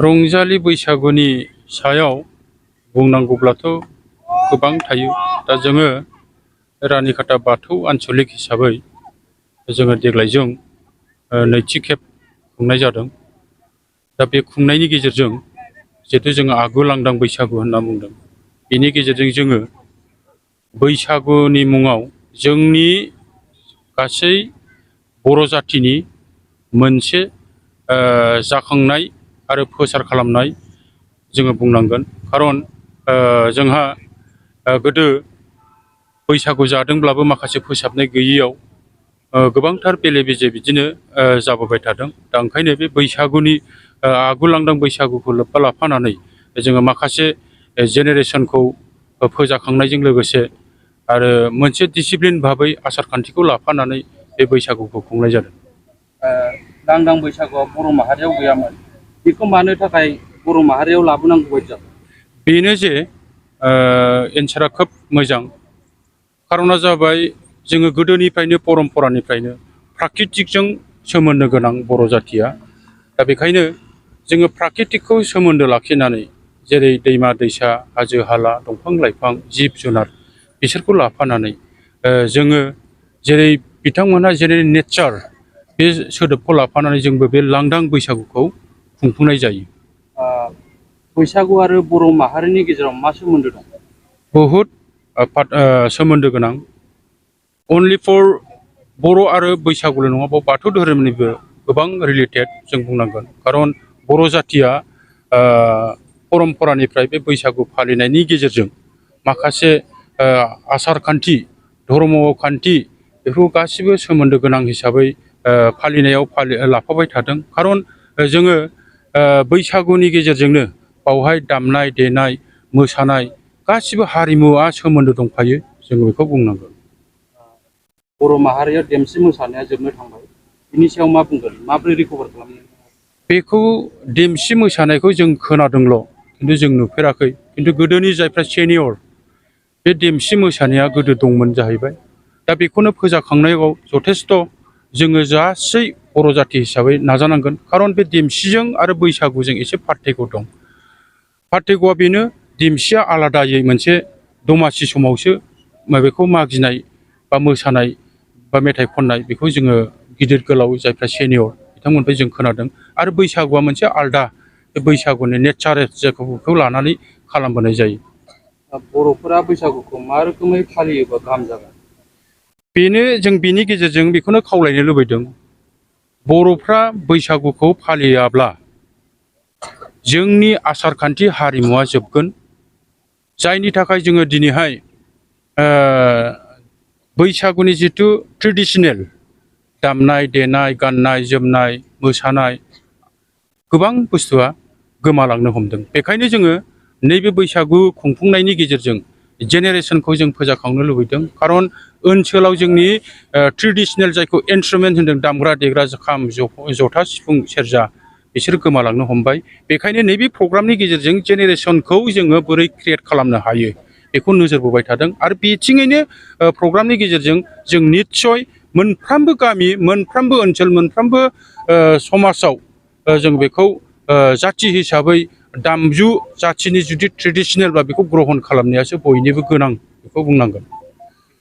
रंजालि बैसागुनि सायाव बुंनांगौब्लाथ' गोबां थायो। दा जोङो रानिखाता बाथौ आन्चलिक हिसाबै जोङो देग्लायजों नैथि खेब खुंनाय जादों। दा बे खुंनायनि गेजेरजों जिहेतु जोङो आगु लांदां बैसागु होनना बुंदों, बेनि गेजेरजों जोङो बैसागुनि मुङाव जोंनि गासै बर' जाथिनि मोनसे जाखांनाय आरो फोसार खालामनाय जोङो बुंनांगोन। खारन जोंहा गोदो बैसागु जादोंब्लाबो माखासे फोसाबनाय गैयैयाव गोबांथार बेले बेजे बिदिनो जाबोबाय थादों। दा ओंखायनो बे बैसागुनि आगु लांदां बैसागुखौ लोब्बा लाफानानै जोङो माखासे जेनेरेसनखौ फोजाखांनायजों लोगोसे आरो मोनसे डिसिप्लिन भाबै आसार खान्थिखौ लाफानानै बे बैसागुखौ खुंनाय जादों। लांदां बैसागुआ बर' माहारियाव गैयामोन, बेखौ मानो थाखाय बर' माहारियाव लाबोनांगौ बायदि जादों? बेनो जे एन्सारा खोब मोजां। खारना जाबाय जोङो गोदोनिफ्रायनो परम्परानिफ्रायनो प्राकृतिकजों सोमोन्दो गोनां बर' जाथिया। दा बेखायनो जोङो प्राकृतिकखौ सोमोन्दो लाखिनानै जेरै दैमा दैसा, हाजो हाला, दंफां लाइफां, जिब जुनार बिसोरखौ लाफानानै जोङो जेरै बिथांमोनहा जेरै नेचार बे सोदोबखौ लाफानानै जोंबो बे लांदां बैसागुखौ खुंफुंनाय जायो। बैसागु आरो बर' माहारिनि गेजेराव मा सोमोन्दो दं? बहुद सोमोन्दो गोनां। अनलि फर बर' आरो बैसागुल' नङा, बाव बाथौ धोरोमनिबो गोबां रिलेटेड जों बुंनांगोन। खारन बर' जाथिया परम्परानिफ्राय बे बैसागु फालिनायनि गेजेरजों माखासे आसार खान्थि, धर्म खान्थि बेफोरखौ गासिबो सोमोन्दो गोनां हिसाबै फालिनायाव लाफाबाय थादों। खारन जोङो बैसागुनि गेजेरजोंनो बावहाय दामनाय देनाय, मोसानाय गासिबो हारिमुआ सोमोन्दो दंफायो, जोङो बेखौ बुंनांगोन। बर' माहारिया देमसि मोसानाया जोबनो थांबाय, बिनि सायाव मा बुंगोन? माबोरै रिकभार खालामनो? बेखौ देमसि मोसानायखौ जों खोनादोंल', खिन्थु जों नुफेराखै। खिन्थु गोदोनि जायफ्रा सेनियर, बे देमसि मोसानाया गोदो दंमोन जाहैबाय। दा बेखौनो फोजाखांनायाव जथेस्थ' जोङो गासै बर' जाथि हिसाबै नाजानांगोन। खारन बे देमसिजों आरो बैसागुजों एसे पार्थक्य दं। पार्थक्यआ बेनो, देमसिया आलादायै मोनसे दमासि समावसो बेखौ मागिनाय बा मोसानाय बा मेथाइ खननाय, बेखौ जोङो गिदिर गोलाव जायफ्रा सेनियर बिथांमोननिफ्राय जों खोनादों। आरो बैसागुआ मोनसे आलदा, बे बैसागुनि नेचारेल जायखौ लानानै खालामबोनाय जायो। बर'फोरा बैसागुखौ मा रोखोमै फालियोबा गाहाम जागोन? बेनो, जों बेनि गेजेरजों बेखौनो खावलायनो लुबैदों। बर'फ्रा बैसागुखौ फालियाब्ला जोंनि आसार खान्थि हारिमुवा जोबगोन। जायनि थाखाय जोङो दिनैहाय बैसागुनि जिथु ट्रेडिशनेल दामनाय देनाय, गाननाय जोमनाय, मोसानाय गोबां बुस्थुआ गोमालांनो हमदों। बेखायनो जोङो नैबे बैसागु खुंफुंनायनि गेजेरजों जेनेरेसनखौ जों फोजाखांनो लुबैदों। खारन ओनसोलाव जोंनि ट्रेडिशनेल जायखौ इन्सट्रुमेन्ट होनदों, दामग्रा देग्रा खाम, जथा, सिफुं, सेरजा, बिसोर गोमालांनो हमबाय। बेखायनो नैबे प्रग्रामनि गेजेरजों जेनेरेसनखौ जोङो बोरै क्रियेट खालामनो हायो, बेखौ नोजोर बोबाय थादों। आरो बिथिङैनो प्रग्रामनि गेजेरजों जों निस्सय मोनफ्रोमबो गामि, मोनफ्रोमबो ओनसोल, मोनफ्रोमबो समाजाव जों बेखौ जाथि हिसाबै दामजु जाथिनि जुदि ट्रेडिशनेल बा बेखौ ग्रहन खालामनायासो बयनिबो गोनां, बेखौ बुंनांगोन।